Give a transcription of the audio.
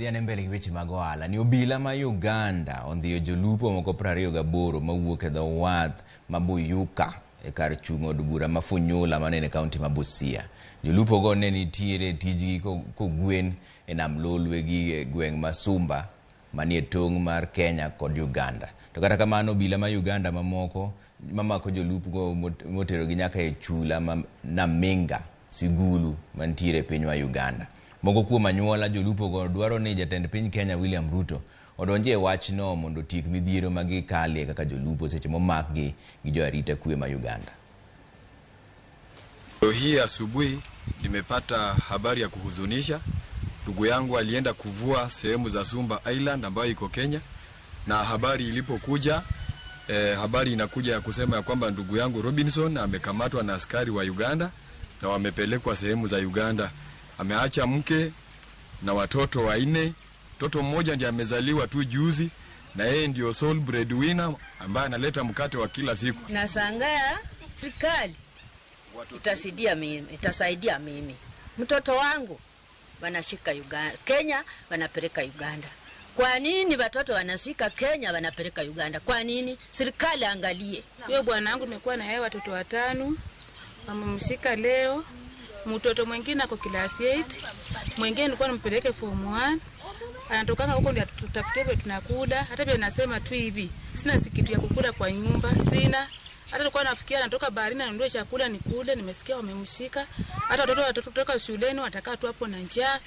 Wadhi ane mbele gi weche mag ohala. Ni obila ma Uganda ondhiyo jolupo moko 28 mawuok e dho wath ma Buyuka e kar chung' od bura ma Funyula manene kaunti ma Busia. Jolupo go ne nitiere e tijgi kogwen e nam Lolwe gi e gweng' ma Sumba manie tong' mar Kenya kod Uganda. To kata kamano obila ma Uganda mamoko mamako jolupo moterogi nyaka e chula ma Naminga Sigulu mantiere e piny ma Uganda. Moko kuom anyuola jolupogo dwaro ni jatend piny Kenya William Ruto odonji e wachno mondo otiek midhiero ma gikalie kaka jolupo seche momakgi gi jo arita kwe ma Uganda. Leo hii asubuhi nimepata habari ya kuhuzunisha. Ndugu yangu alienda kuvua sehemu za Sumba Island ambayo iko Kenya, na habari ilipokuja habari inakuja ya kusema ya kwamba ndugu yangu Robinson amekamatwa na askari wa Uganda na wamepelekwa sehemu za Uganda. Ameacha mke na watoto wanne. Mtoto mmoja ndiye amezaliwa tu juzi, na yeye ndio sole breadwinner ambaye analeta mkate wa kila siku. Nashangaa serikali itasaidia mimi, itasaidia mimi. Mtoto wangu wanashika Uganda, Kenya wanapeleka Uganda. Kwa nini watoto wanashika Kenya wanapeleka Uganda? Kwa nini? Serikali angalie. Huyo bwana wangu nimekuwa na yeye watoto watano, wamemshika leo. Mtoto mwingine ako class 8, mwingine nilikuwa nimpeleke form 1. Anatokanga huko ndio tutafute vile tunakula. Hata vile nasema tu hivi, sina kitu ya kukula kwa nyumba, sina. Hata nilikuwa nafikia anatoka baharini anunue chakula nikule, nimesikia wamemshika. Hata watoto kutoka shuleni watakaa tu hapo na njaa.